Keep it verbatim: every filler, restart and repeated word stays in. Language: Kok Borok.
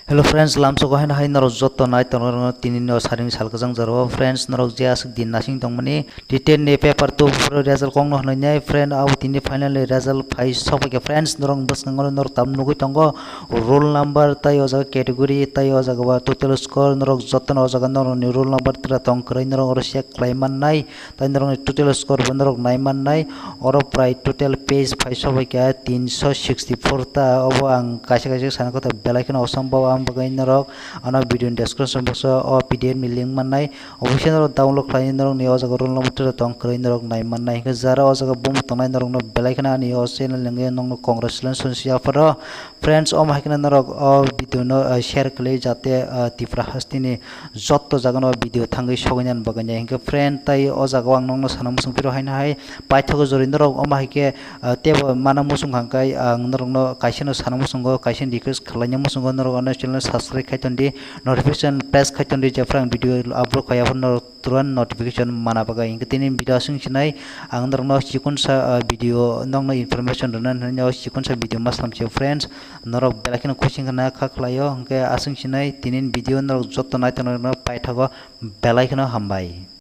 Hello friends, lamsoko haino hai norok joto nai tongo, norok tini no saring sal kwchang jora o. Friends, norok je aswk din nasing tongmani, detail ni paper two result kok no hwnwi nai. Friend, abo tini final ni result phai sokphaikha. Friends, norok bwskango norok tam nugwi tongo, roll number tai o jaga category tai o jaga ba total score, norok joto no o jaga norok ni roll number tra tong kwrwi, norok oro check khlai mannai. Tai norokni total score bo norok nai mannai. Oro prai total page phai sokphaikha tinso sixty four ta. Obo ang kaisa kaisa sana kotha belai kheno osombo, ang bagwi norok ano video ni description box o P D F ni link mannai. Obviously norok download khlainai, norokni o jaga roll number tong kwrwi norok nai mannai. Hinkhe jara o jaga bumung tongnai norokno belai kheno ani o channel ni wngwi nokno congratulations ya pharo. Friends, omo hai kheno norok o video no, ah, share khlai jate, ah, Tripura hasteni joto jaga no video thangwi sogwi nani bagwi nai. Hinkhe friend, tai o jaga o ang nokno sana muchung phiro haino hai paithago jori norok omo hai khe, ah, tebo mana muchung hangkai ang norokno kaisa no sana muchungo, kaisa ni request khlaina muchungo norok ano channel subscribe khai tondi, notification press khai tondi, jephru ang video upload khai aphuru norok turan notification mana bagwi. Hinkhe tini video aswk sinai ang norokno chikon sa, ah, video nokno information rwna hinwi o chikon sa video ma samsio friends. Norok belai kheno khusi wngkha na kha khlaio, hinkhe aswk sinai tini video norok joto nai tongnai norok paithago belai kheno hambai.